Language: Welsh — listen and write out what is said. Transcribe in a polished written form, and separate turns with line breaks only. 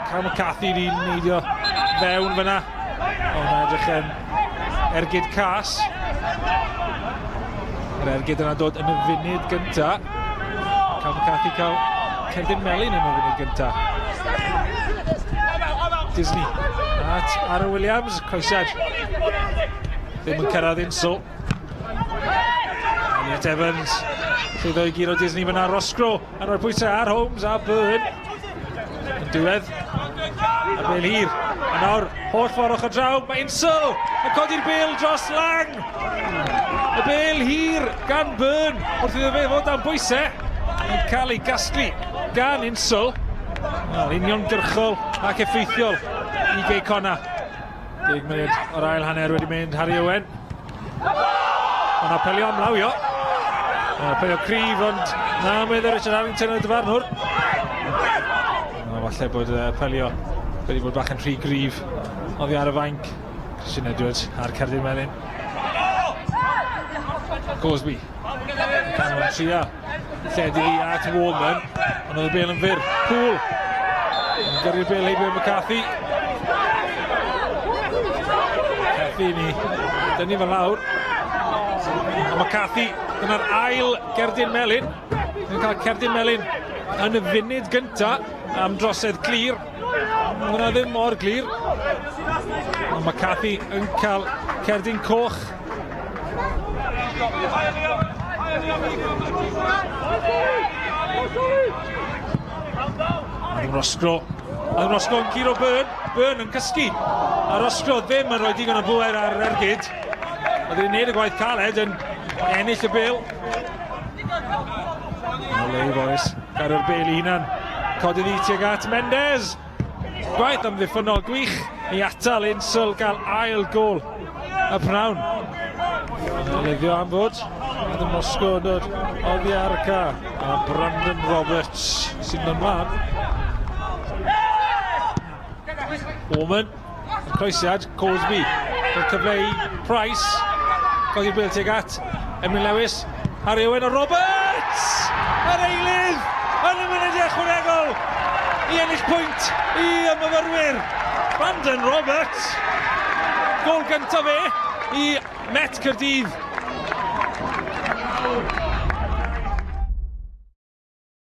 Cal McCarthy wedi neidio fewn fyna. Ond mae'n edrych yn ergyd cas. Yr ergyd yna dod yn y funud gynta. Cal McCarthy cael cerdyn melyn yn y funud gynta. Disney at Aaron Williams, croesiad. Ddim yn cyrraedd Insel. Elliot Evans, llwyddo i guro Disney fyna. Roscrow yn rhoi pwysau ar Holmes a Byrne. Yn diwedd, y bel hir. A nawr, holl ffordd ochr draw, mae Insel yn codi'r bel dros Lang. Y bel hir gan Byrne wrth iddo fe fod dan bwysau yn cael ei gasglu gan Insel. Wel, uniongyrchol ac effeithiol i Gei Connah. 10 munud o'r ail hanner wedi mynd Harry Owen. Mae'n apelio am lawio. Mae'n apelio cryf, ond na, meddai Richard Harrington yn y dyfarnwr. No, falle bod uh, apelio wedi bod bach yn rhy gryf oddi ar y fainc. Christian Edwards a'r cerdyn melyn. Gorsby. Canol tria. Lledu hi at Warman, ond oedd y bel yn fyr. Poole! Yn gyrru'r bel heibio McCarthy. McCarthy ni dynnu fe lawr. A McCarthy, dyna'r ail gerdyn melyn. Yn cael cerdyn melyn yn y funud gynta am drosedd clir. Mae hwnna ddim mor glir. Ond McCarthy yn cael cerdyn coch. Adam Roscrow. Adam Roscrow yn curo Byrne. Byrne yn cysgu. A Roscrow ddim yn rhoi digon o bwer ar ergyd. Oedd e'n neud y gwaith caled yn ennill y bel. Ole Boris, garu'r bel i hunan. Codi ddi tuag at Mendes. Gwaith amddiffynnol gwych i atal Insel gael ail gol y pnawn. Lefio am fod Adam Moscow yn dod oddi ar y ca. A Brandon Roberts sy'n mynd ymlaen. Orman, y croesiad, Cosby. Roedd cyfle i Price. Codi'r bel tuag at Emlyn Lewis. Harry Owen a Roberts! Yr eilydd yn y munud ychwanegol i ennill pwynt i y myfyrwyr. Brandon Roberts! Gol gyntaf fe i Met Caerdydd.